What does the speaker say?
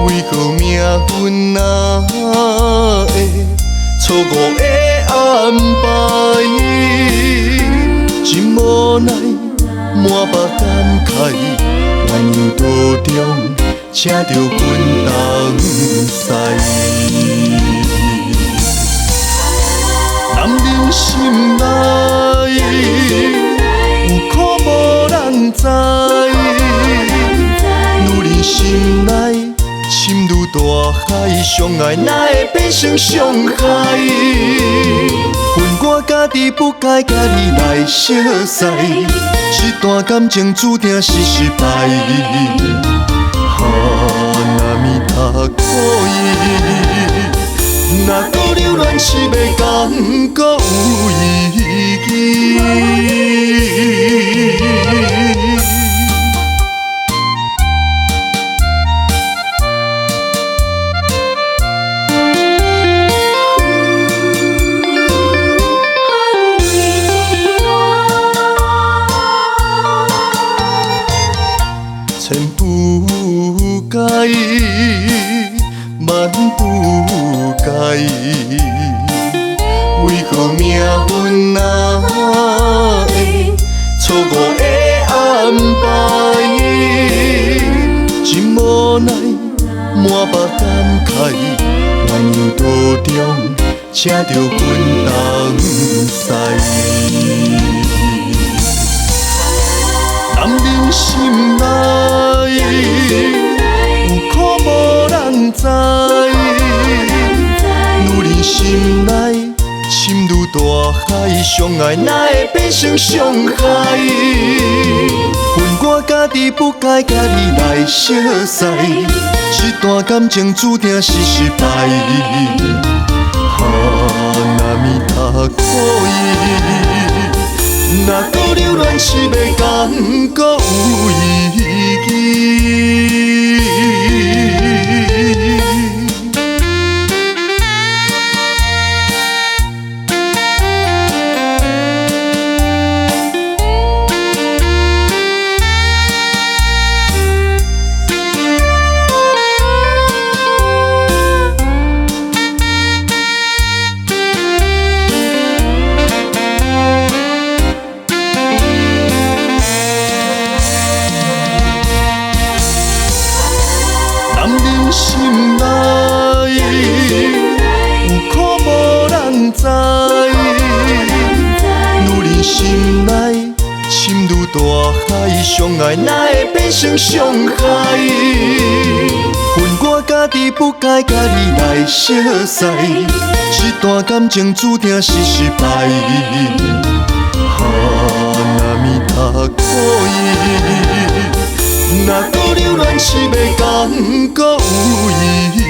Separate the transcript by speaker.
Speaker 1: 為何命運若會錯誤的安排？真無奈，滿腹感慨，鴛鴦途中，請著阮同載。男人心內有苦無人知，女人心內深如大海，相愛哪會變成傷害？恨我家己不該共你來相似，這段感情注定是失敗。哈，阿彌陀佛，若閣留戀是欲敢閣有意義？千不該，萬不該，為何命運若會錯誤的安排？真無奈，滿腹感慨，鴛鴦途中，請著阮同載。男人心內有苦無人知，女人心內深如大海，相愛哪會變成傷害？恨我家己不該共你來相似，這段感情注定是失敗。哈，阿彌陀佛。若閣留戀是欲敢閣有意義？男人心內有苦無人知，女人心內深如大海，相愛哪會變成傷害？恨我家己不該共你來相似，這段感情注定是失敗。哈，阿彌陀佛。若閣留戀是欲敢閣有意義？